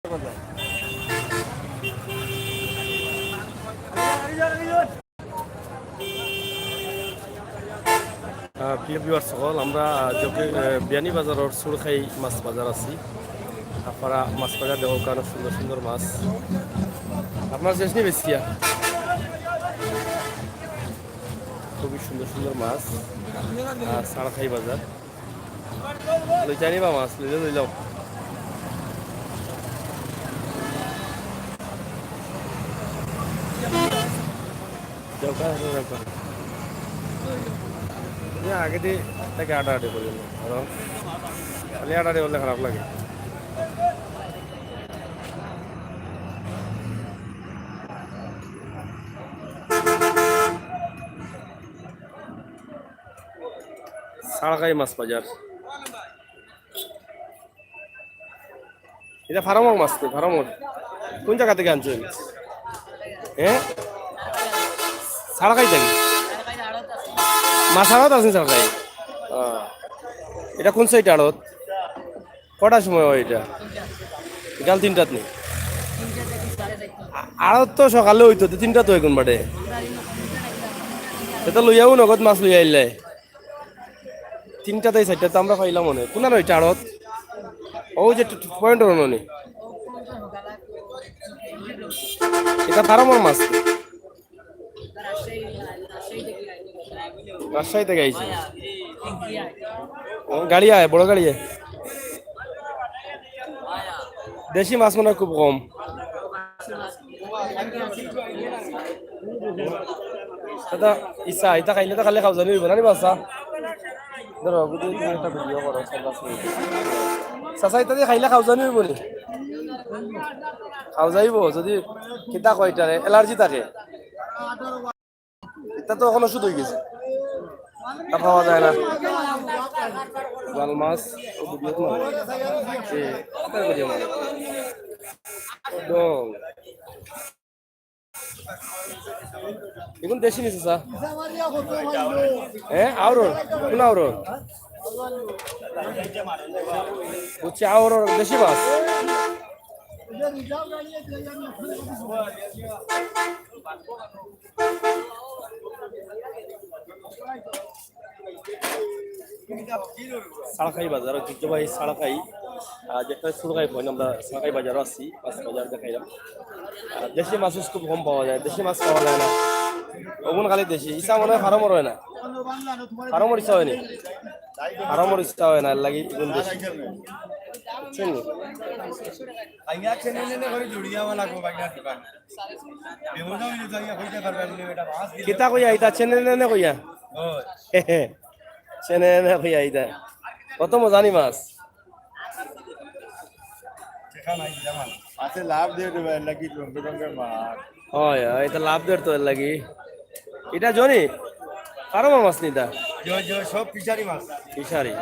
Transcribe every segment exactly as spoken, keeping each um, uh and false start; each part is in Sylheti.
আহ, প্রিয় ভিউয়ার্স সকল, আমরা, আহ, জকি-, আহ, বিয়ানীবাজারর সুরখাই মাছ বাজার আছি। আপনারা মাছ বাজার দেখউক্কা, অনেক সুন্দর সুন্দর মাছ। আপনার শেষ নেই বেশিয়া, খুবই সুন্দর সুন্দর মাছ। আহ, সারখাই বাজার। লইতানি বা মাছ, লইলে লইলাম। যাও, কার হাতে রাখবা? না, আগে দিয়ে তাকে আটাআটি করে দিন। কারণ খালি আটাআটি করলে খারাপ লাগে। সারখাই মাছ বাজার। ইটা ফার্মর মাছ তো, ফার্মর। কোন জাগা থাকি আনছইন? হ্যাঁ? সারখাই থাকি? মাছ আড়ত আছে সারখাই? আহ। ইটা কোন সাইড আড়ত? কটার সময় অয় ইটা? বিকাল তিনটাত নি? আ-, আড়ত তো সকালে অইতো, তো তিনটাত অয় কোন বাটে? ইটা তো লইয়াও নগদ মাছ লইয়া আইলে। তিনটাত চাইরটাত আমরা পাইলাম অনে। কোনানো ইটা আড়ত? অউ যে পয়েন্ট অনো নি? ইটা ফার্মর মাছ। রাজশাহী থাকি আইছে। ও, গাড়ি আয়, বড় গাড়ি আয়। দেশি মাছ মনে অয় খুব কম। দাদা, ইসা, ইতা খাইলে তো খালি খাওজানি অইবো না নি বা? ধরো, বুঝি তুমি একটা ভিডিও করো, চাচা, ইতা দি খাইলে খাওজানি অইবো নি? খাওজাইবো, যদি কিতা কয় ইটারে, অ্যালার্জি থাকে। ইটা তো অখন ওষুধ অই গেছে, ইটা পাওয়া যায় না। লাল মাছ, ও দুধ মাছ। এ, আটার করে মাছ। একদম। ইগুন দেশি নি চাচা? হ্যাঁ, আওরর। কোন আওরর? বুঝছি, আওরর দেশি মাছ। সারখাই বাজার, ঐতিহ্যবাহী সারখাই, আহ, যেটা সুরখাই কইন, আমরা সারখাই বাজারো আছি, মাছ বাজার দেখাইলাম। আহ, দেশি মাছ খুব কম পাওয়া যায়, দেশি মাছ পাওয়া যায় না। ওগুন খালি দেশি, ইসা মনে অয় ফার্মর অয় না, ফার্মর ইসা অয় নি, ফার্মর ইসা অয় না, এর লাগি এগুন দেশি। বুঝছইন নি? আইয়া চেনে নেনে করে জুড়িয়া ওয়ালা কো ভাই না দোকান। কিতা কইয়া ইতা চেনে নেনে কইয়া? ওই। চেনে নেনে কইয়া ইতা। কত মজা নি মাছ। আছে লাভ দিয়ে দেবে, এর লাগি রঙে রঙে মাছ। অয়, অয়, ইতা লাভ দের তো এর লাগি। ইতা জনি? ফার্মর মাছ নি ইতা? জয়, জয়, সব ফিশারি মাছ। ফিশারি।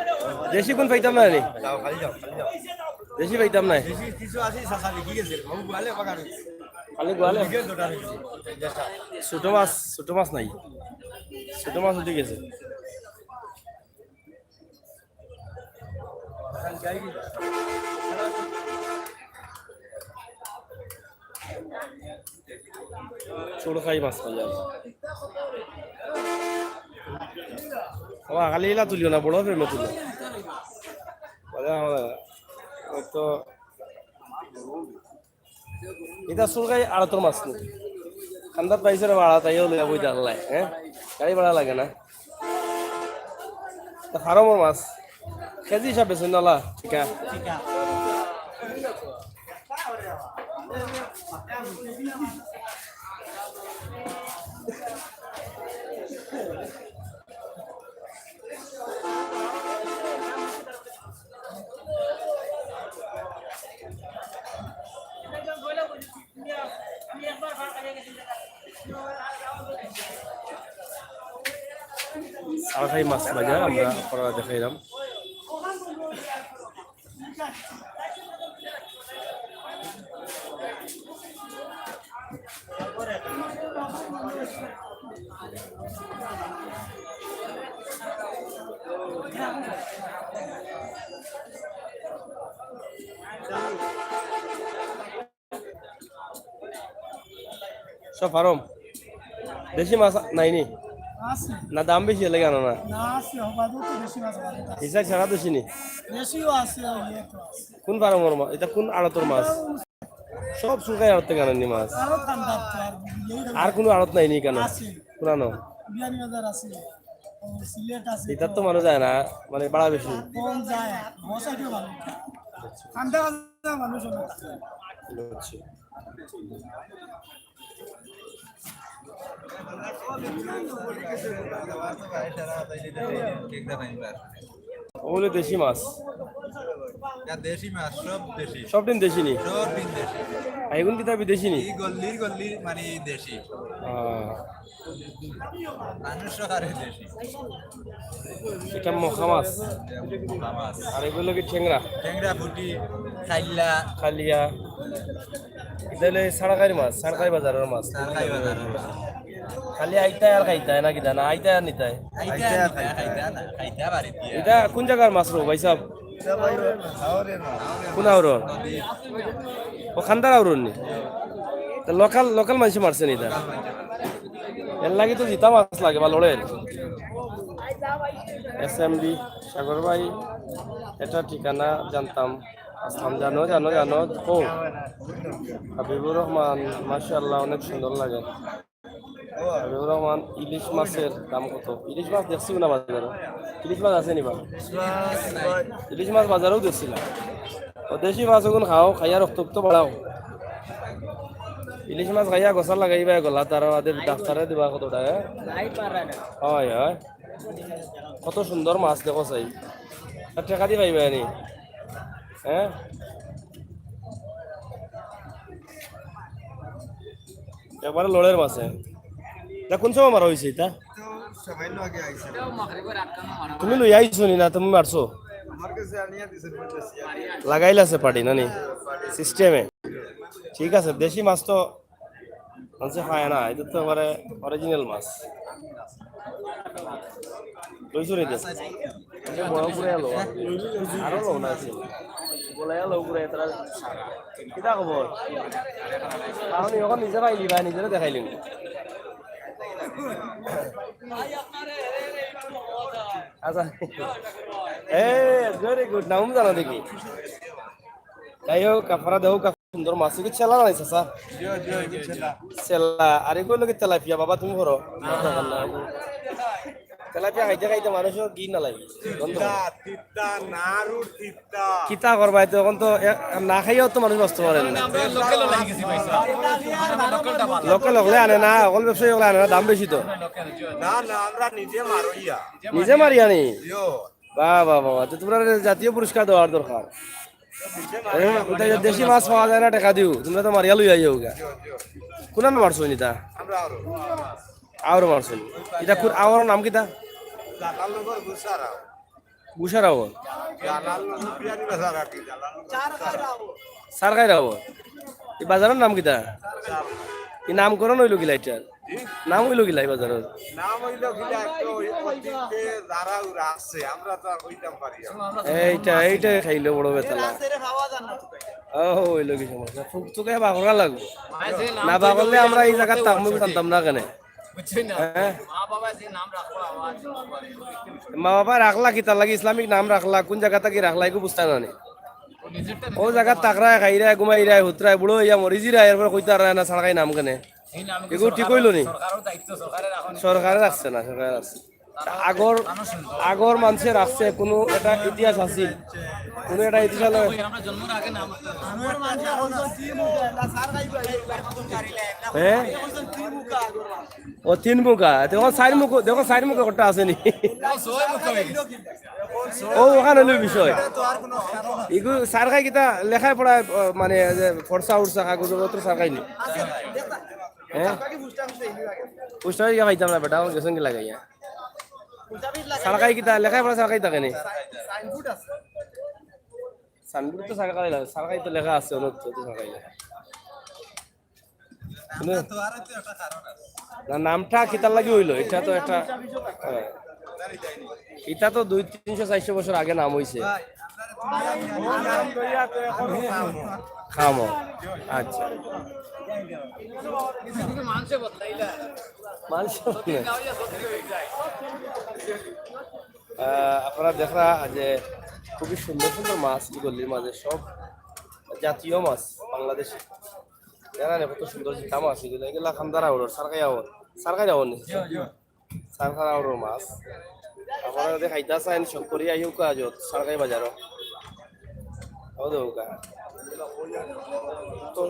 দেশি কুন পাইতাম না নি? যাও, খালি যাও, খালি যাও। দেশি পাইতাম না। দেশি কিছু আছে, চাচা দেখি গেছে। বাবু গোয়ালে পাকা রয়েছে। খালি গোয়ালে? ওদিকে দুটা রয়েছে। ছোট মাছ, ছোট মাছ নাই। ছোট মাছ উঠি গেছে। চুরখাই মাছ পাওয়া যায়। বাবা, খালি ইলা তুলিও না, বড় ফ্রেমে তুলো। বাবা, আমার, ওই তো ইতা চুরখাই আড়তর মাছ নি। ঠান্ডাত পাইছে রে বাড়া, তাইও লইয়া বই জানলাই, হ্যাঁ? গাড়ি ভাড়া লাগে না। ইতা ফার্মর মাছ। কেজি হিসাবে বেচইন না লা? ঠিক আছে। সারখাই মাছ বাজার আমরা আপনারা দেখাইলাম। সব ফার্ম। দেশি মাছ নাইনি? আছে। না দাম বেশি এর লাগি আনো না? না, আছে, হবাদও তো বেশি মাছ পাওয়া যায়। হিসাব ছাড়া দেশি নি? দেশিও আছে, ওই ইয়ে তো আছে। কোন ফার্মর মাছ? ইটা কোন আড়তর মাছ? সব সুরকাই আড়ত থাকি আনইন নি মাছ? আরো ঠান্ডা তো আর ইয়েই রকম আর কোনো আড়ত নাইনি কেন? আছে। পুরানো? বিয়ানীবাজার আছে, ও সিলেট আছে। ইটার তো মানুষ যায় না, মানে ভাড়া বেশি। কম যায়, বসাইতে ভালো। ঠান্ডা কালে মানুষ অনেক। বুঝছি। ওগুলো দেশি মাছ। ইটা দেশি মাছ, সব দেশি। সব দিন দেশি নি? সব দিন দেশি। আর এগুন কিতা বিদেশি নি? এই গল্লির গল্লি মানে দেশি। আহ, মানুষ সব আরে দেশি। এটা মখা মাছ। মখা মাছ। আর এগুলো কি টেংরা? টেংরা, পুটি, খাইল্লা। খালিয়া। এটা হলো সারকাই মাছ, সারকাই বাজারর মাছ। সারকাই বাজার। খালি আইতায় আর খাইতায় না কিতা না? আইতায় আর নিতায়। খাইতা, খাইতা না, খাইতা বাড়িত দিয়া। এটা কোন জাগার মাছ রো ভাই সাব? কোন আওরর? ও খান্দার আওরর নি? লোকাল, লোকাল মানষে মারছে নি ইটা? এর লাগি তো জিতা মাছ লাগে বা লড়ের। এসএমবি সাগর ভাই, এটা ঠিকানা জানতাম। আসলাম, জানো, জানো, জানো। ও হাবিবুর রহমান, মাশাআল্লাহ, অনেক সুন্দর লাগে। হাবিবুর রহমান, ইলিশ মাছের দাম কত? ইলিশ মাছ দেখছি না বাজারে? ইলিশ মাছ আছে নি বা? ইলিশ মাছ বাজারেও দেখছি না। ও দেশি মাছ ওগুন খাও, খাইয়া রক্ত উক্ত বাড়াও। ইলিশ মাছ খাইয়া গোসা লাগাইবা গলা, তার বাদে ডাক্তারে দিবা কত টাকা? হয়, হয়। কত সুন্দর মাছ দেখো চাই। আর টাকা দি পাইবা নি? হ্যাঁ? একবারে লড়ের মাছে। এটা কোন সময় মারা হইছে এটা? তো সামান্য আগে আইছে। তুমি লই আইছো নি না তুমি মারছো? আমার কাছে আনিয়া দিছে, বলতেছি আমি। লাগাইল আছে পার্টি না নি? সিস্টেমে। ঠিক আছে, দেশি মাছ তো মানষে খায় না, এটা তো একবারে অরিজিনাল মাছ। লইছো নি তো? এটা বড় করে এলো। আরো লো না আছে। বলে এলো উপরে তারা। কিতা খবর? তাহলে এখন নিজে পাইলি বা নিজেরে দেখাইলি। আচ্ছা। এ, very good। নাম জানো দেখি। যাই হোক, আপনারা দেখো, সুন্দর মাছ। এগুলো চেলা না, চাচা? চেলা। আর এগুলো কি তেলাপিয়া? বাবা, তুমি করো। তেলাপিয়া খাইতে খাইতে মানুষের ঘি না লাগে, গন্ধ। তিতা, তিতা, নারুর তিতা। কিতা করবা? এতে এখন তো এ-, না খাইয়াও তো মানুষ বাঁচতে পারে না। আমরা লোকাল লাগি গেছি ভাই সাহেব। আমরা লোকালটা ভালো। লোকাল হকলে আনে না, অকল ব্যবসায়ী হকলে আনে না, দাম বেশি তো। লোকাল, জি। না, না, আমরা নিজে মারইয়া। নিজে মারিয়া নি? ইয়ো, বাহ, বাহ, বাহ, বাহ। তো তোমরা জাতীয় পুরস্কার দেওয়ার দরকার। নিজে হ্যাঁ, ওটা যে দেশি মাছ পাওয়া যায় না, টাকা দিও। তোমরা তো মারিয়া লই আইও গা। কোন নামে মারছো নি তা? আমরা আরো। আওর মারছো নি? এটা কোন আওর নাম কিতা? জালালনগর গুসারা। গুসার আওর। জালালনগর বিয়ানীবাজার আর কি, জালালনগর। সারকাইর আওর। এই বাজারের নাম কিতা? এই নামকরণ হইল গিলা এটার? নাম হইল গিলা এই বাজারের? নাম হইল কিনা একটা ওই অতীতে যারা ওরা আছে, আমরা তো আর হইতাম পারি না। এইটা, এইটাই খাইলো বড় বেতালা। ও, হইল কি সমস্যা? ফুক তো কে বাগরা লাগবো। না বাগরলে আমরা এই জায়গার তাকমুক জানতাম না কেন? বুঝছেন না? হ্যাঁ? মা বাবা যে নাম রাখবো, আমার মা বাবা রাখলা কি তার লাগি ইসলামিক নাম রাখলা, কোন জায়গা থাকি রাখলা, এগু বুঝতা না নি। নিজেরটা ও জায়গা তাকরায়, খাইরায়, ঘুমাইরায়, হুতরায়, বুড়ো হইয়া মরি জিরায়, এরপর কইতা আর না সারকাই নাম কেনে? এই নাম এগু ঠিক হইল নি? সরকারও দায়িত্ব, সরকারে রাখুন। সরকারে রাখছে না, সরকারে রাখছে। আগর, আগর মানষে রাখছে, কোনো একটা ইতিহাস আছে, কোনো একটা ইতিহাস হলো। আমরা জন্মর আগে নাম হ্যাঁ? ও তিন মুখা, দেখো চার মুখ, দেখো চার মুখ একটা আছে নি। ও ওখানে হইল বিষয়। ইগু সারকাই কিতা লেখায় পড়ায়, আহ, মানে যে ফর্সা উর্সা কাগজ পত্র সারকাই নি। হ্যাঁ? পুস্টার ইয়া পাইতাম না বেটা, আমার গেছেন কি লাগাইয়া। সারকাই কিতা লেখায় পড়া সারকাই থাকে নি। সাইনবোর্ড তো সারকাই লাগে, সারকাই তো লেখা আছে, অনেক তো সারকাই লেখা। না, নামটা কিতার লাগি হইল? এটা তো একটা, হ্যাঁ। ইটা তো দুই তিনশো চাইরশো বছর আগে নাম অইছে। খামো। আচ্ছা। মানষে বদলাইলা। মানষে বদলাইলা। আহ, আপনারা দেখরা যে খুবই সুন্দর সুন্দর মাছ ই গল্লির মাঝে, সব জাতীয় মাছ বাংলাদেশি। জানেন কত সুন্দর জিতা মাছ এগুলা, এগুলা খান্দার আওরর, সারকাই আওর, সারকাই আওর নি। সারকাই আওরর মাছ। আপনারা যদি খাইতা চাইন, সব করি আইউক্কা আজত, সারকাই বাজারো। ও দেউক্কা। তো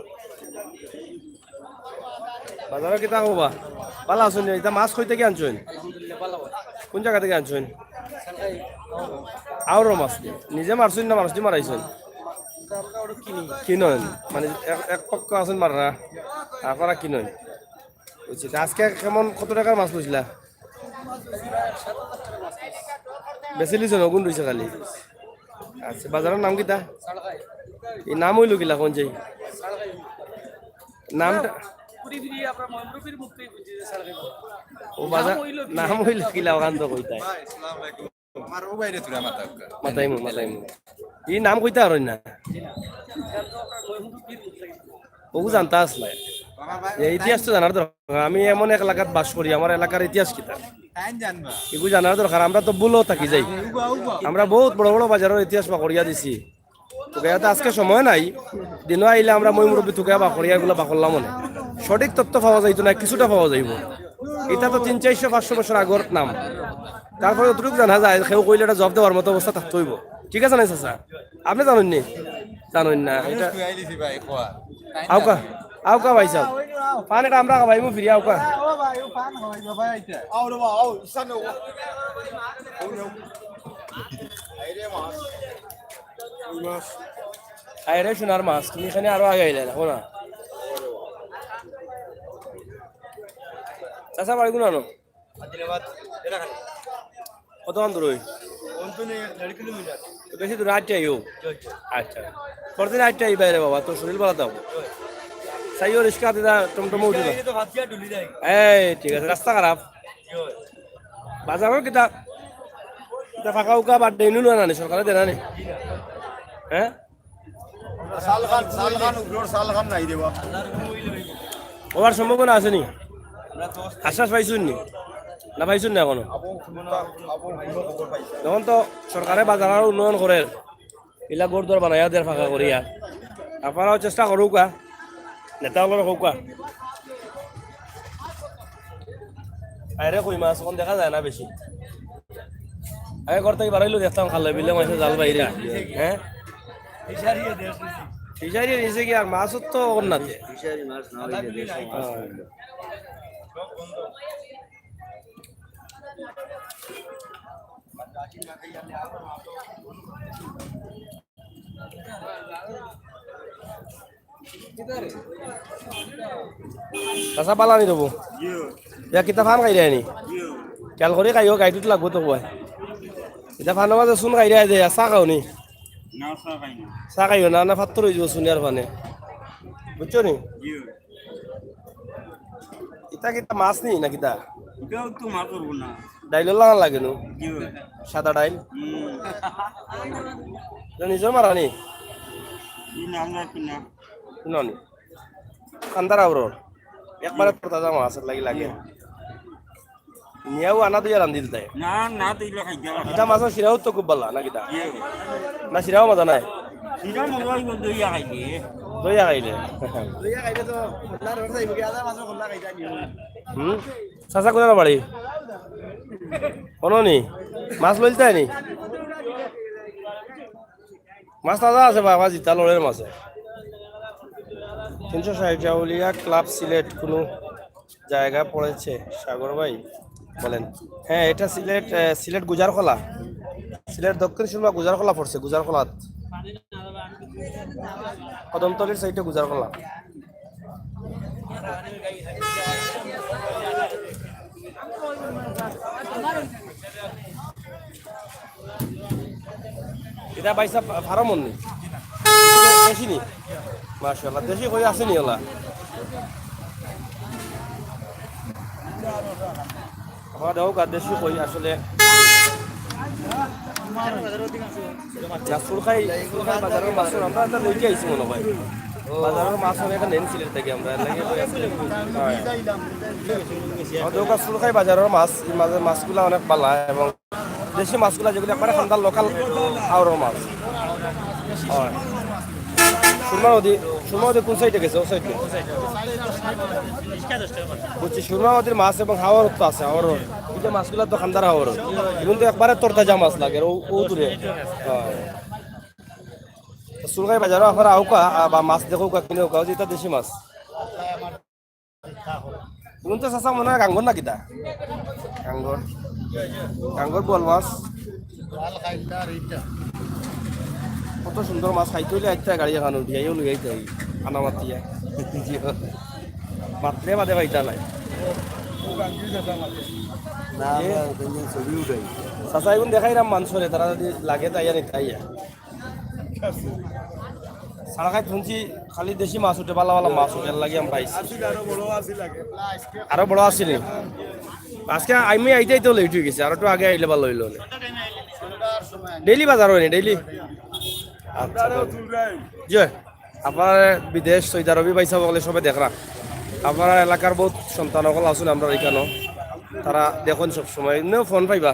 বাজারো কিতা খবর? ভালা আছইন নি? ইতা মাছ কই থাকি আনছইন? আলহামদুলিল্লাহ, ভালা। কোন জাগা থাকি আনছইন? আওরর মাছ। নিজে মারছইন না মানুষ দি মারাইছইন? কিনইন? মানে এক, এক পক্ষ আছইন মাররা, আপনারা কিনইন। বুঝছি। তা আজকে কেমন, কত টেকার মাছ লইছিলা? বেচিলিছইন, অগুন রইছে খালি। আচ্ছা, বাজারর নাম কিতা? ই নাম অইলো কিলা, কোন যাই? নামটা? ও বাজার, নাম অইলো কিলা, অখান তো কইতায়। আমার ও বাইরে তোরা মাথা উকা। মাতাইমু, মাতাইমু। ই নাম কইতা পারইন না। অগু জানতা আছলা। ইতিহাস তো জানার দরকার। আমি এমন এক এলাকাত বাস করি, আমার এলাকার ইতিহাস কিতা? ইগু জানার দরকার। আমরা তো ভুলো থাকি যাই। আমরা বউত বড় বড় বাজারর ইতিহাস বাকরিয়া দিছি। তুকাইয়া তো আজকে সময় নাই। দিনো আইলে আমরা ময়-মুরব্বি তুকাইয়া বাকরিয়া ইগুলা বাকরলাম অনে। সঠিক তথ্য পাওয়া যাইতো না, কিছুটা পাওয়া যাইবো। ইতা তো তিন চাইরশো পাঁচশো বছর আগর নাম। তারপরে যতটুকু জানা যায়, কেউ কইলে ইটা জবাব দেওয়ার মতো অবস্থা থাকতে অইবো। ঠিক আছে না চাচা? আপনে জানইন নি? জানইন না। ইটা আউক্কা, আউক্কা ভাইসাব। পান ইটা আমরা খাবাইমু ফিরি আউক্কা। আরে সোনার মাছ, তুমি ইখানো আরো আগে আইলায় না, হুনো। চাচা, বাড়ি কুনানো? আদিলাবাদ, এলাকায়। কতখান দূর অয়? অন্তত দেড় কিলোমিটার। তো বেশি দূর, আটটা আইও। জি, জি। আচ্ছা। পরদিন আটটা আইবায় রে বাবা, তোর শরীর ভালা থাকবো। জি। চাইও রিক্সা দিতা, টমটমো উঠিবা। রিক্সা আইলে তো ভাত দিয়া ঢুলি যায়। এই, ঠিক আছে, রাস্তা খারাপ। জি। বাজারর কিতা, কিতা ফাঁকা উকা বাদ দেইন না নি, সরকারে দেয় না নি? জি না। হ্যাঁ? সালখান, সালখান, উপরর সালখান নাই দেবা। অওয়ার সম্ভাবনা আছে নি? আশ্বাস পাইছইন নি? না পাইছইন না এখনো? এখন তো সরকারে বাজার আরো উন্নয়ন করের, ইলা ঘর দুয়ার বানাইয়া দের ফাঁকা করিয়া। আপনারাও চেষ্টা করউক্কা, নেতা অকলরে কউক্কা। আরে কই মাছ অখন দেখা যায় না বেশি। আগে ঘর থাকি বারইলে দেখতাম খালে বিলে মাছে জাল বাইরা। হ্যাঁ? ফিশারি নিছে কি আর মাছ তো অখন নাতে। ফিশারি মাছ না অইলে দেশো মাছ অইলো। চাচা, ভালা নি দেবো? ইয়া, কিতা পান খাইরায় নি? খেয়াল করি খাইও, গাইটুত লাগবো তো কয়। ইতা পানর মাঝে চুন খাইরায় যে, আর চা খাও নি? না, চা খাই না। চা খাইও না, না ফাত্তর অইযিবো চুনিয়ার পানে। বুঝছো নি? ইতা কিতা মাছ নি না কিতা? ইতাও তো মাছ অইবো না। ডাইলর লাখান লাগে নু? জি ভাই। সাদা ডাইল? হুম। ইতা নিজর মারা নি? জি না, আমরা কিনা। কিনা নি? খান্দার আওরর। একবারে তরতাজা মাছ, এর লাগি লাগে। নিয়াও আনা দিয়া রান্দি দিতায়। না, না, তো ইলা খাইতে পারে। ইতা মাছর শিরাও তো খুব ভালা, না কিতা? ইয়ে। না, শিরাও মজা নাই। শিরা মজা অইবো, দইয়া খাইলে। দইয়া খাইলে। দইয়া খাইলে তো, না, রোড যাইবো কি, আদা মাছর কল্লা খাইতে আনি। হুম? চাচা কুনানো বাড়ি? অনো নি? মাছ লইলতায় নি? মাছ তাজা আছে বাবা, জিতা লড়ের মাছে। তিনশো ষাট, আউলিয়া ক্লাব সিলেট, কোনো জায়গা পড়েছে? সাগর ভাই বলেন। হ্যাঁ, এটা সিলেট, আহ, সিলেট গুজারখলা, সিলেট দক্ষিণ সুরমা গুজারখলা পড়ছে, গুজারখলাত, কদমতলির সাইডে গুজারখলা। ইতা ভাইসাব ফার্ম নি? দেশি নি? মাশাআল্লাহ, দেশি কই আছে নি ওলা? খাওয়া দাওয়া কার দেশি কই আসলে। না, সুরখাই, সুরখাই বাজারর মাছ আমরা একটা লইতে আইছি মনে হয়। বাজারর মাছ আমি একটা নেন সিলেট থাকি আমরা, এর লাগি কই আসলে। হয়। আমাদের ওখানে সুরখাই বাজারর মাছ, এই মাছের মাছগুলা অনেক ভালা এবং দেশি মাছগুলা যেগুলো একবারে খান্দার লোকাল হাওরর মাছ। হয়। সুরমা নদী, সুরমা নদী কোন সাইডে গেছে? ও সাইডে। বুঝছি, সুরমা নদীর মাছ এবং হাওর তো আছে, হাওর। এই যে মাছগুলা তো খান্দার হাওর। এগুলো তো একবারে তরতাজা মাছ লাগে, ও, ও দূরে। হ্যাঁ। তো সুরখাই বাজারো আপনারা আউকা, আ, বা মাছ দেখউকা, কিনউকা, যেটা দেশি মাছ। এগুন তো চাচা মনে হয় গাঙ্গর না কিতা? গাঙ্গর। গাঙ্গর বোয়াল মাছ। কত সুন্দর মাছ খাইতে অইলে আইতা গাড়ি এখান উঠি, আইও লই আইতা অই। আনা মাতিয়া। মাতলে বাদে পাইতা নাই। না, আমরা ওখানে ছবি উঠাই। চাচা, এগুন দেখাইরাম মানষরে, তারা যদি লাগে তাই আনি তাই। সারা খাই শুনছি খালি দেশি মাছ উঠে, ভালা ভালা মাছ উঠে, এর লাগি আমি পাইছি। আরো বড় আছিল নি? আজকে আমি আইতে আইতে লেট অই গেছে, আরো একটু আগে আইলে ভালা অইলো নে। ডেইলি বাজার অয় নি, ডেইলি? আচ্ছা, জি। আপনারা বিদেশ, সৌদি আরবি ভাই সাহেব অকলে সবে দেখরা। আপনারা এলাকার বহুত সন্তান অকল আছইন আমরার ইখানো, তারা দেখইন সব সময়, এমনেও ফোন পাইবা।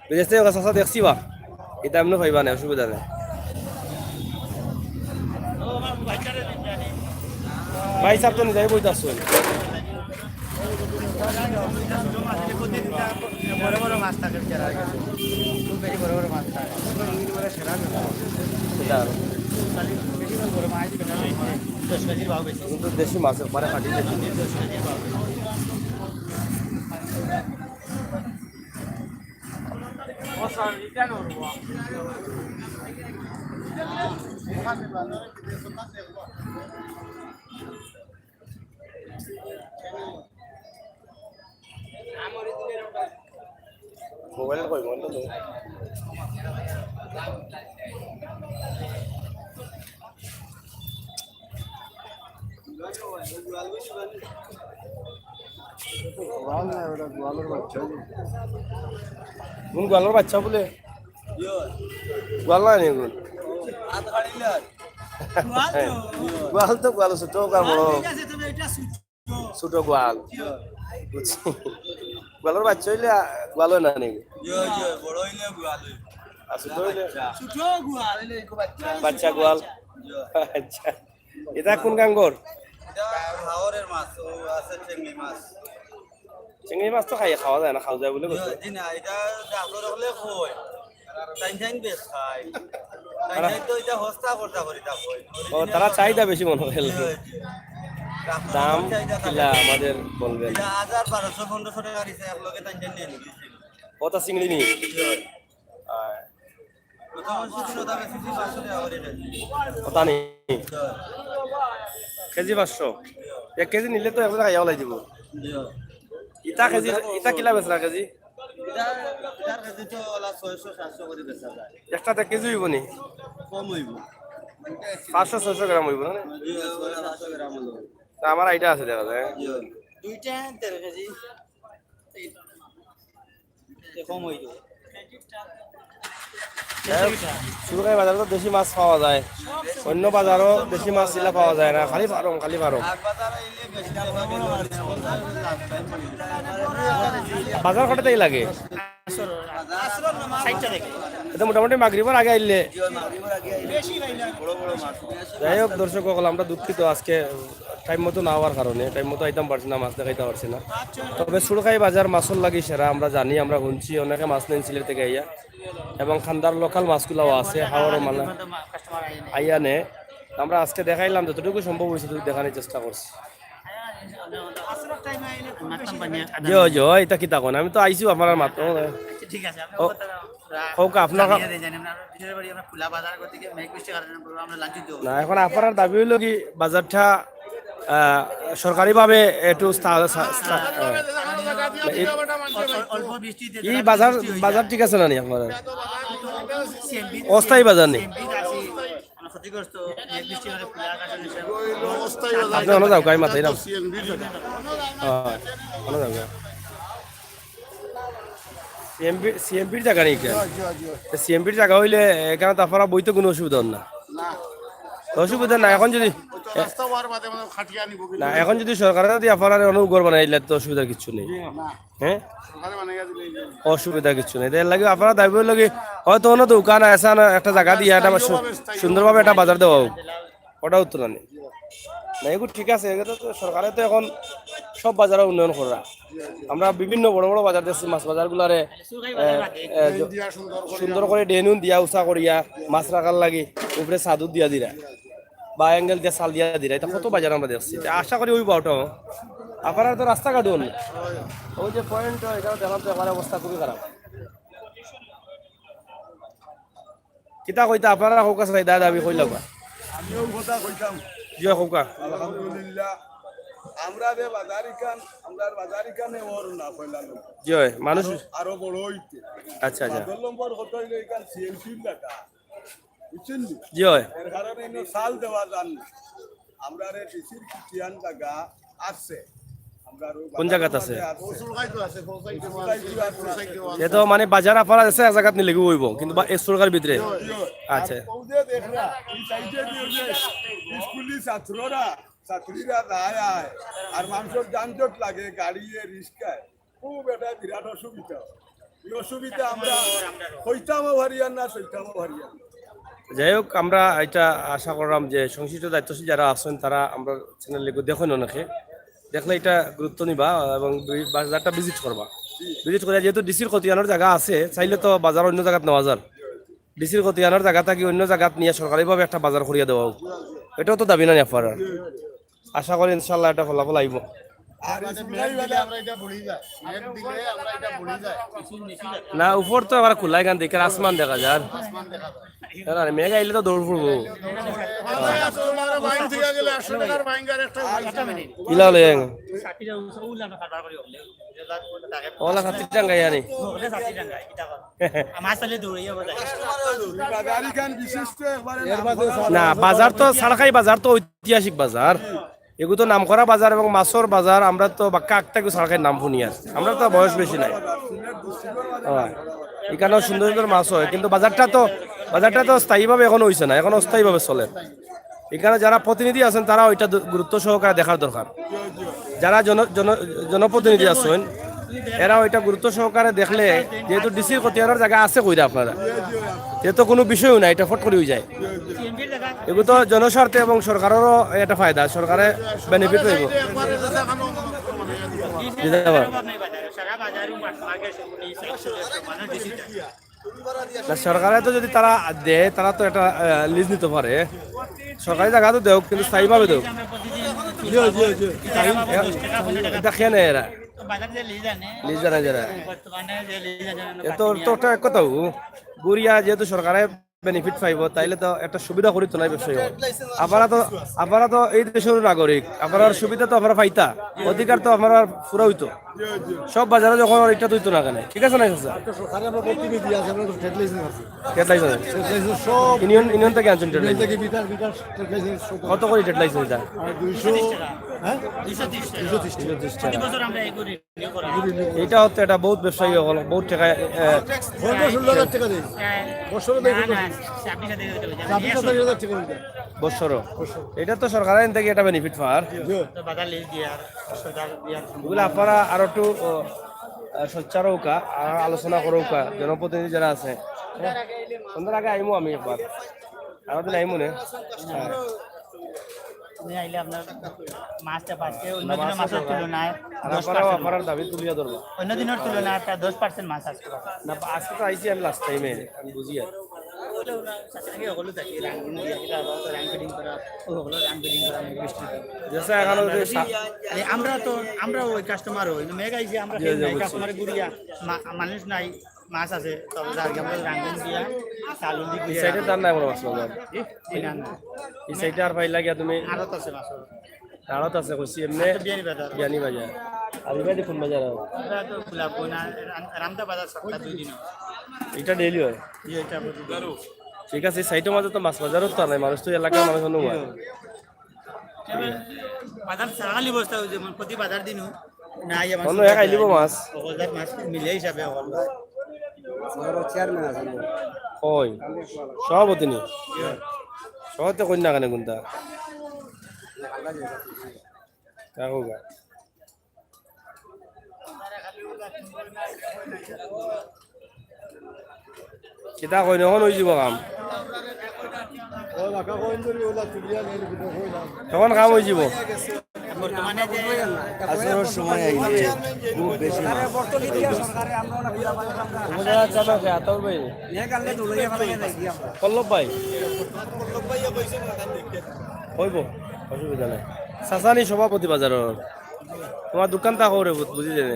বিদেশ থাকি চাচা দেখছি বা, ইতা এমনে পাইবা না, অসুবিধা নাই। ভাই সাহেব তো নিজেই বইতে আসছেন। বড় বড় মাছ থাকে, খুব বেশি বড় বড় মাছ থাকে। সেটা আরো। বেশি বড় মাছ, দশ কেজির ভাও বেশি। কিন্তু দেশি মাছ, মানে খাঁটি দেশি। মোবাইল কই, মোবাইল তো নেই। গোয়াল না, ওটা গোয়ালর বাচ্চা। কোন গোয়ালর বাচ্চা বলে? গোয়াল না নি কোন? গোয়াল তো গোয়াল, ছোট গোয়াল, বড়। ছোট গোয়াল। বুঝছি। গোয়ালর বাচ্চা অইলে, আ, গোয়াল অয় না নি? বড় অইলে গোয়াল অয়। আর ছোট অইলে? ছোট গোয়াল। বাচ্চা গোয়াল। আচ্ছা। ইটা কোন গাঙ্গর? ইটা হাওরের মাছ, ও আছে চিংড়ি মাছ। চিংড়ি মাছ তো খাই, খাওয়া যায় না, খাওয়া যায় বলে কথা। জি না, ইটা ডাক্তার অকলে কয়। টাইম টাইম বেশ খায়। টাইম টাইম তো ইটা হস্তা করতা করি তা কয়। ও, তারা চাহিদা বেশি মনে হয়। জি, জি। দাম চাহিদা থাকে। কিলা আমাদের বলবেন? ইটা হাজার বারোশো পনেরোশো টাকা দিছে, এক লগে টাইম টাইম নিয়ে নিবি। ও, তা চিংড়ি নি? জি। আয়। ওটা নি? কেজি পাঁচশো? এক কেজি নিলে তো একবারে খাইয়া ওলাই দিব। ইটা কেজি, ইটা কিলা বেচরা কেজি? ইটা, ইটার কেজি তো ওলা ছয়শো সাতশো করি বেচা যায়। একটাতে কেজি অইব নি? কম অইব। পাঁচশো ছয়শো গ্রাম অইব না? জি, ওলা পাঁচশো গ্রাম অইব। তা আমার আইডিয়া আছে দেখা যায়। জি। দুইটা দেড় কেজি। এ কম অইব। হ্যাঁ, সুরকাই বাজারো তো দেশি মাছ পাওয়া যায়, অন্য বাজারো দেশি মাছ ইলা পাওয়া যায় না, খালি ফার্ম, খালি ফার্ম। বাজার কটাতেই লাগে? এটা মোটামুটি মাগরিবর আগে আইলে। যাই হোক, দর্শক অকল, আমরা দুঃখিত, আজকে টাইম মতো না আওয়ার কারণে, টাইম মতো আইতাম পারছি না, মাছ দেখাইতাম পারছি না। তবে সুরকাই বাজার মাছর লাগি সেরা, আমরা জানি, আমরা হুনছি, অনেকে মাছ নেইন সিলেট থাকি আইয়া, এবং খান্দার লোকাল মাছগুলাও আছে, হাওরর মালা আইয়া নে। আমরা আজকে দেখাইলাম, যতটুকু সম্ভব অইছে, ততটুকু দেখানির চেষ্টা করছি। জি, জি, ইটা কিতা কইন? আমি তো আইছি আপনারার মাত্র। আচ্ছা, ঠিক আছে, আপনি ও, কথা কউক্কা, আপনার জানিয়ে দেন, জানি আমরা বিশেষ করে আমরা খোলা বাজার করতে গিয়ে মেঘ বৃষ্টির কারণে বলবো আমরা লাঞ্ছিত হবো। না, এখন আপনারার দাবি অইলো কি বাজারটা, আহ, সরকারিভাবে একটু স্থা-, স্থা-, স্থা-, আহ, এই, অল্প বৃষ্টিতে এই বাজার, বৃষ্টি হয়ে বাজার যায়। ঠিক আছে না নি আপনারার? সিএনবি, অস্থায়ী বাজার নি? সিএনবি আছে। মানে ক্ষতিগ্রস্ত, মেঘ বৃষ্টি হলে খোলা আকাশে নিশ্চয়ই। আপনি অনো যাউক্কা, আমি মাতাইরাম। হ্যাঁ, অনো যাউক্কা। সিএমপি, সিএমপির জাগা নেই কেন? সিএমপির জাগা হইলে এখানে তো আপনারা বইতে কোনো অসুবিধা হন না। তো অসুবিধা না, এখন যদি না, এখন যদি সরকারে যদি আপনারা অনু ঘর বানাইলে তো অসুবিধার কিছু নেই। হ্যাঁ, অসুবিধা কিছু নেই। এর লাগে আপনারা দাবি লাগে হয়তো অন্য দোকান আছে না, একটা জায়গা দিয়া একটা সু- সুন্দরভাবে একটা বাজার দেওয়া হোক, ওটা উত্তর নেই। না, এগুলো ঠিক আছে, এগুলো তো সরকারে তো এখন সব বাজারে উন্নয়ন করা। আমরা বিভিন্ন বড় বড় বাজার দেখছি, মাছ বাজারগুলারে এ, এ, জ- সুন্দর করে ডেনুন দিয়া উঁচা করিয়া মাছ রাখার লাগি উপরে চাদর দিয়া দিরা বা অ্যাঙ্গেল দিয়া চাল দিয়া দিরা, এটা কত বাজার আমরা দেখছি। তে আশা করি ওই বাউটা আপনারা তো রাস্তাঘাটও নেই। ওই যে পয়েন্ট, এখানে দেখলাম তো আমার অবস্থা খুবই খারাপ। কিতা কইতা আপনারা কউক্কা চাই, দাদা, আমি কইলাম বা। আমিও কথা কইতাম। জি, কউক্কা। আলহামদুলিল্লাহ। আমরা যে বাজার ইখান, আমরার বাজার ইখানে ওর না কইলাম। জি, মানুষ আরো, আরো বড় হইতে। আচ্ছা, আচ্ছা। বাদর নম্বর কথা হইলো ইখান সিএনসির জায়গা। বুঝছেন নি? জি, হয়। এর কারণে ইনো চাল দেওয়া যান না। আমরারে ডিসির কিয়ান জায়গা আছে। কোন জায়গাত আছে? এ তো মানে বাজার আপারা আছে, এক জায়গাত নিলে কি হইব, কিন্তু বা-, এ সরকার ভিতরে। আচ্ছা। আর ওই যে দেখরা, এই সাইডে দিয়ে ওই যে স্কুলি ছাত্ররা, ছাত্রীরা যায় আয়, আর মানুষের যানজট লাগে, গাড়িয়ে, রিক্সায়, খুব একটা বিরাট অসুবিধা। এই অসুবিধা আমরা হইতামও হারিয়ার না, সইতামও হারিয়ার না। যাই হোক, আমরা এটা আশা করলাম যে সংশ্লিষ্ট দায়িত্বশীল যারা আছেন, তারা আমরা চ্যানেল দেখেন অনেকে, দেখলে এটা গুরুত্ব নিবা এবং বি-, বাজারটা ভিজিট করবা। ভিজিট করে যেহেতু ডিসির খতিয়ানোর জায়গা আছে, চাইলে তো বাজার অন্য জায়গাত নেওয়া যার। ডিসির খতিয়ানোর জায়গা থাকি অন্য জায়গাত নিয়ে সরকারিভাবে একটা বাজার করিয়া দেওয়া হোক, এটাও তো দাবি না নেওয়া পারার। আশা করি ইনশাল্লাহ একটা ফলাফল আইব। আর স্কুল গাড়ি বালা না, উপর তো আবার খোলা, এখান থেকে আসমান দেখা যার। না, না, মেঘ আইলে তো দৌড় পড়বো। কিলা লই আইন? ওলা ষাট টাকা আনি। না, বাজার তো সারখাই বাজার তো ঐতিহাসিক বাজার, এগু তো নামকরা বাজার এবং মাছর বাজার। আমরা তো বাক্কা আক্তা গু সারখাই নাম শুনিয়ার, আমরা তো বয়স বেশি নাই। হ্যাঁ, এখানেও সুন্দর সুন্দর মাছ হয়, কিন্তু বাজারটা তো, বাজারটা তো স্থায়ীভাবে এখনো হইছে না, এখন অস্থায়ীভাবে চলে। এখানে যারা প্রতিনিধি আছেন, তারা ওইটা দু-, গুরুত্ব সহকারে দেখার দরকার। যারা জন-, জন-, জনপ্রতিনিধি আছেন, এরা ওইটা গুরুত্ব সহকারে দেখলে, যেহেতু ডিসির খতিয়ানোর জায়গা আছে কইরা আপনারা, এ তো কোনো বিষয়ও না, এটা ফট করে হয়ে যায়। এগুলো তো জনস্বার্থে এবং সরকারেরও একটা ফায়দা, সরকারে বেনিফিট হইব। না, সরকারে তো যদি তারা দেয়, তারা তো একটা লিজ নিতে পারে। সরকারি জায়গা তো দেও, কিন্তু স্থায়ীভাবে দেও। এটা কেন এরা লিজ জানে যারা? এ তো, তো একটা এক কথা, গুড়িয়া যেহেতু সরকারে বেনিফিট পাইব, তাইলে তো একটা সুবিধা করি তো নাই ব্যবসায়ী। আপনারা তো, আপনারা তো এই দেশের নাগরিক, আপনারার সুবিধা তো আপনারা পাইতা, অধিকার তো আপনারার পুরা হইতো। সব বাজারে যখন একটা দুইতো না কেন, ঠিক আছে না চাচা? তো সরকারে আমরা প্রতিনিধি আছে, আমরা তো ট্রেড লাইসেন্স আছে। ট্রেড লাইসেন্স আছে। ট্রেড লাইসেন্স সব ইউনিয়ন, ইউনিয়ন থেকে আনছেন ট্রেড ইউনিয়ন লাইসেন্স? থেকে বিকাশ, বিকাশ ট্রেড লাইসেন্স সব কত করে ট্রেড লাইসেন্স এটা? আর দুইশো, হ্যাঁ? দুইশো ত্রিশ টাকা। দুইশো ত্রিশ টাকা। প্রতি বছর আমরা এই করি। এটা হচ্ছে, এটা বহুত ব্যবসায়ী হল, বহুত টাকা, এ, পনেরো ষোলো হাজার টাকা দেয়। বছরে দেয় না, কত? না, ছাব্বিশ হাজার টাকা দেয়। ছাব্বিশ হাজার টাকা দেয়। বছরও। এটা তো সরকার আইন থেকে এটা বেনিফিট পার। জি। তো বাজার লিজ দিয়ে আর সরকার দিয়ে আর এগুলো আপনারা আরো একটু, ও, আহ, সোচ্চার হউকা, আর আলোচনা করউকা, জনপ্রতিনিধি যারা আছে। হ্যাঁ? সন্ধ্যার আগে আইমু আমি একবার। আরো দিন আইমু নে। হ্যাঁ। তুমি আইলে আপনার মাছটা পাচ্ছে, অন্য দিনের মাছের তুলনায় আর দশ আপনারাও percent। আপনারার দাবি তুলিয়া ধরবা। অন্য দিনের তুলনায় প্রায় দশ percent মাছ আসতে পারে। না, আজকে তো আইছি আমি লাস্ট টাইমে, আমি বুঝি আর। আগে হলো দেখি, রাং ফিটিং করা, ও হলো রাং ফিটিং করা, আমি বৃষ্টি। যেসা এখন ওই যে সা- আরে আমরা তো, আমরা ওই কাস্টমার হই, মেঘ আইছে, আমরা জি, জি, বুঝছি। কাস্টমারে ঘুরিয়া, মা-, মানুষ নাই, মাছ আছে, তবে যার গিয়ে আমরা রাং ফিটিং দিয়া, চালু দি এই ঘুরিয়া সাইডে রাখি। তার নাই বড় মাছ বাজার। জি, না, না। এই সাইডে আর পাইলা গিয়া তুমি? আড়ত আছে মাছ। আড়ত আছে, কইছি এমনি। আর তো বিয়ানি বাজার। বিয়ানি বাজার। আর ইবাদি কোন বাজার হয়? আমরা তো গোলাপগঞ্জ, রাম-, রামদা বাজার সপ্তাহ দুই দিন হয়। এটা ডেইলি হয়? জি, এটা প্রতিদিন। ঠিক আছে, এই সাইডের মাঝে তো মাছ বাজারও তো নাই, মানুষ তো এলাকার মানুষ অন্য হয়। তবে বাজার সারাখালি বস্তা হয়েছে, মানে প্রতি বাজার দিনও নাই, আমার অন্য এক আইলিব মাছ। হকলজাত মাছ মিলে হিসাবে হকলজাত। আমার চেয়ারম্যান আছে। কই? সভাপতি নি? সভাপতি কই না কেন কোনটা? কাকুগা। কিতা কইন, অখন অইযিবো কাম। অখন কাম অইযিবো। বর্তমানে যে আজকের সময় আইলে খুব বেশি মাছ। উপজেলা চালক আতর ভাই। পল্লব ভাই। অইবো, অসুবিধা নাই। চাচা নি সভাপতি বাজারর। তুমার দোকান তা করে বুঝি দেবে।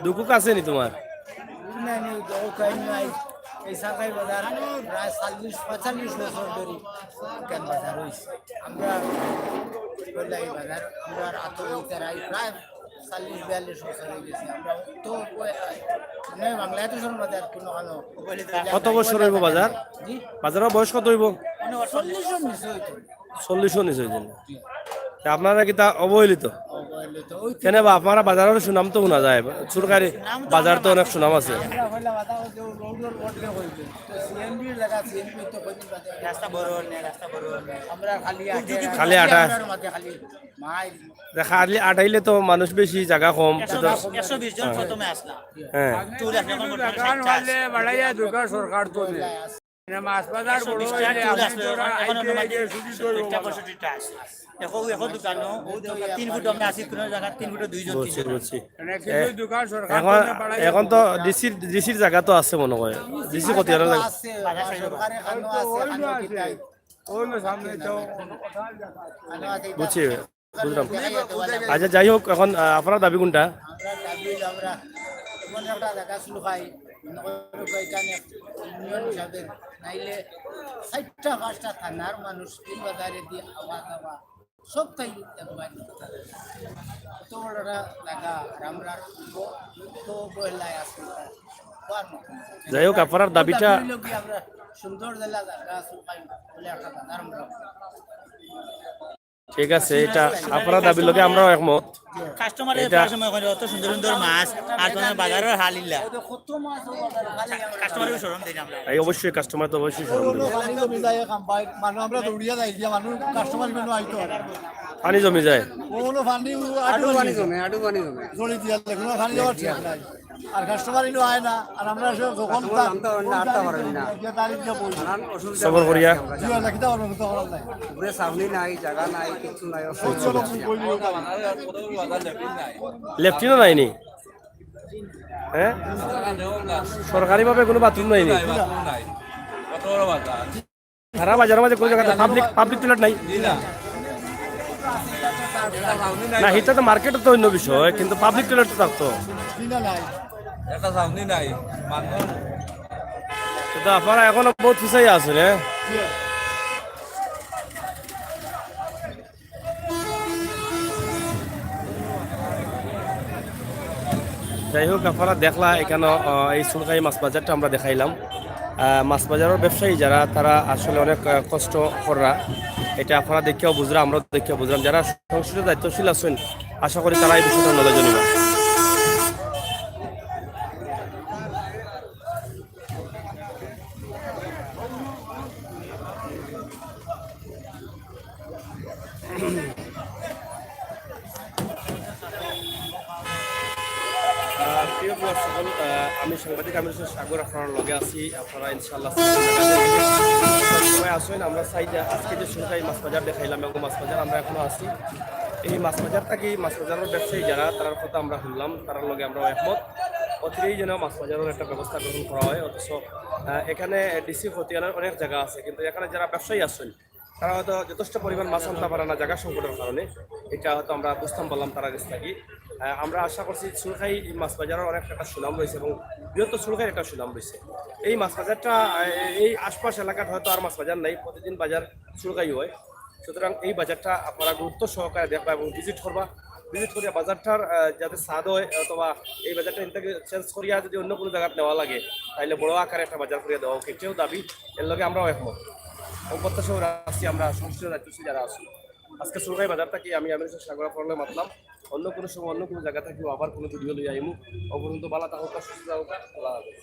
দুকুক আছে নি তুমার? নাই, নাই, দোকান নাই। এই সাকাই বাজার প্রায় চল্লিশ পঁয়তাল্লিশ বছর ধরি দোকান বাজার অইছে। আমরা বললাই বাজার, আমরা আতর ইতারাই প্রায় চল্লিশ বিয়াল্লিশ বছর অই গেছে। আমরা তো ওই, মানে, বাংলাদেশের বাজার কোনো কোনো কত বছর অইবো বাজার? জি? বাজারর বয়স কত অইবো? চল্লিশর নিচে অইতো। চল্লিশর নিচে অইতো না। জি। তে আপনারা কিতা অবহেলিত? অবহেলিত। ওই তো। কেনে বা আপনারা বাজারর সুনাম তো হুনা যায়। সরকারি সুনাম তো বাজার তো অনেক সুনাম আছে। আমরা কইলা বাজার ওই যে রোডর বদলে অইছে। তো সিএনজির জাগা, সিএনজি তো কইতে পারে। রাস্তা বড় অয় না, রাস্তা বড় অয় না। আমরা খালি আটে খালি আটা। আমরার মাঝে খালি মাইল। দেখা খালি আটাইলে তো মানুষ বেশি, জাগা কম। একশো বিশ, একশো বিশ জন হ্যাঁ। প্রথমে আসলাম। হ্যাঁ। টুর এখন বর্তমানে দোকান ষাটটা আছে। বাড়াইয়া দোকান সরকার তো দেয়। মানে মাছ বাজার একশো বড় বিশটা হইলে টুর আপনি আসলে তো এখন আইতে অনুমানিক আইতে সুযোগ হইব সত্তরটা না। পঁয়ষট্টিটা আছে। এখন, এখন দোকানও তিন ফুট আমরা আছি, কোনো জায়গা তিন ফুটে দুইজন, বুঝছি, তিনজন বুঝছি। আছে। মানে এ, কিছু দোকান সরকার এখন, তো বাড়াইয়া এখন তো দিবে। ডিসির, ডিসির জাগা তো আছে মনে হয়। ডিসি কত আছে, বাজার আছে, সরকারি খানো আছে, খানো কিতাই। ওই না সামনে তো খানো আছে, বুঝছি। বুঝলাম। আচ্ছা, যাই হোক, এখন, আহ, আপনার দাবি কোনটা? আমরা দাবি হইলো আমরা এমন একটা জায়গা শুরু খাই, মনে করো এখানে ইউনিয়ন হিসাবে নাইলে চারটা পাঁচটা থানার মানুষ এই বাজারে দিয়ে আওয়া যাওয়া সব তাই একবার অত বড় একটা জায়গা আর আমরা তো বহলায় আসি। যাই হোক, আপনার দাবিটা দাবি হইলো কি আমরা সুন্দর জেলা জায়গা শুরু খাই বলে একটা বাজার আমরা ঠিক আছে, এটা আপনার দাবির লগে আমরাও একমত। কাস্টমারে এটা প্রায় সময় কয়, "অত সুন্দর সুন্দর মাছ, আর তোমার বাজারর হাল ইলা।" কাস্টমারেও শরম দেই না আমরা। এই অবশ্যই কাস্টমার তো অবশ্যই শরম দেয়। পানি জমি যায়, খাম্বাই, মানুষ আমরা দৌড়িয়া যাই গিয়া, মানুষ কাস্টমার ইমানো আইতো পারে না। পানি জমি যায়। ও হলো পানি, আডু পানি জমে, আডু পানি জমে। জড়ি দিয়া দেখুন, পানি যাওয়ার ঠিক নাই। আর কাস্টমার ইনো আয় না, আর আমরা সব যখন কাস্টমার আনতে পারেন না, আনতে পারেন না। গিয়া তারিখ দিয়া বই। নানান অসুবিধা সবর করিয়া। জি, আল্লাহ, কিতা করবো, কিতা করার নাই। উপরে ছাউনি নাই, জায়গা নাই, কিচ্ছু নাই, অসুবিধা। লেট্রিনও নাই নি? হ্যাঁ? সরকারিভাবে কোনো বাথরুম নাই নি? সারা বাজারর মাঝে কোনো জাগাত পাবলিক, পাবলিক টয়লেট নাই? না, ইটা তো মার্কেটে তো অন্য বিষয়, কিন্তু পাবলিক টয়লেট তো থাকতো। এটা সামনে নাই, মানুষ। কিন্তু আপনারা এখনো বহুত পিছাইয়া আছেন, হ্যাঁ? যাই হোক, আপনারা দেখলা এখানো, আহ, এই সুরকাই মাছ বাজারটা আমরা দেখাইলাম। আহ, মাছ বাজারর ব্যবসায়ী যারা, তারা আসলে অনেক, আহ, কষ্ট কররা। এটা আপনারা দেখিয়াও বুঝরা, আমরাও দেখিয়াও বুঝলাম। যারা সংশ্লিষ্ট দায়িত্বশীল আছেন, আশা করি তারা এই বিষয়টা নলেজ নিবা। আহ, প্রিয় viewers সকল, আহ, আমি সাংবাদিক আমির হোসেন সাগর, আপনার লগে আছি। আপনারা ইনশাআল্লাহ সময় আসেন, আমরা চাই যে আজকে যে সুরকাই মাছ বাজার দেখাইলাম এবং মাছ বাজার আমরা এখনো আছি। এই মাছ বাজার থাকি মাছ বাজারর ব্যবসায়ী যারা, তারার কথা আমরা শুনলাম, তারার লগে আমরা একমত। অচিরেই যেন মাছ বাজারর একটা ব্যবস্থা গ্রহণ করা হয়। অথচ, আহ, এখানে ডিসি খতিয়ানর অনেক জায়গা আছে, কিন্তু এখানে যারা ব্যবসায়ী আছেন, তারা হয়তো যথেষ্ট পরিমাণ মাছ আনতে পারে না জায়গা সংকটের কারণে। এটা হয়তো আমরা বুঝতাম পারলাম তারা কাছ থাকি। আহ, আমরা আশা করছি সুরকাই মাছ বাজারর অনেক একটা সুনাম রয়েছে এবং বৃহত্তর সুরকাইর একটা সুনাম রয়েছে। এই মাছ বাজারটা, আহ, এই আশপাশ এলাকাত হয়তো আর মাছ বাজার নাই, প্রতিদিন বাজার সুরকাই হয়। সুতরাং এই বাজারটা আপনারা গুরুত্ব সহকারে দেখবা এবং ভিজিট করবা, ভিজিট করিয়া বাজারটার, আহ, যাতে স্বাদ হয় অথবা এই বাজারটা এখান থেকে চেঞ্জ করিয়া যদি অন্য কোনো জায়গাত নেওয়া লাগে, তাইলে বড় আকারে একটা বাজার করিয়া দেওয়া হোক, এটাও দাবি। এর লগে আমরাও একমত। ও প্রত্যাশা রাখছি আমরা সংশ্লিষ্ট দায়িত্বশীল যারা আছি। আজকে সুরকাই বাজার থাকি আমি আমির হোসেন সাগর আপনারার লগে মাতলাম। অন্য কোনো সময় অন্য কোনো জাগা থাকি আবার কোনো ভিডিও লইয়া আইমু। অউ পর্যন্ত ভালা থাকউক্কা, সুস্থ থাকউক্কা, আল্লাহ হাফেজ।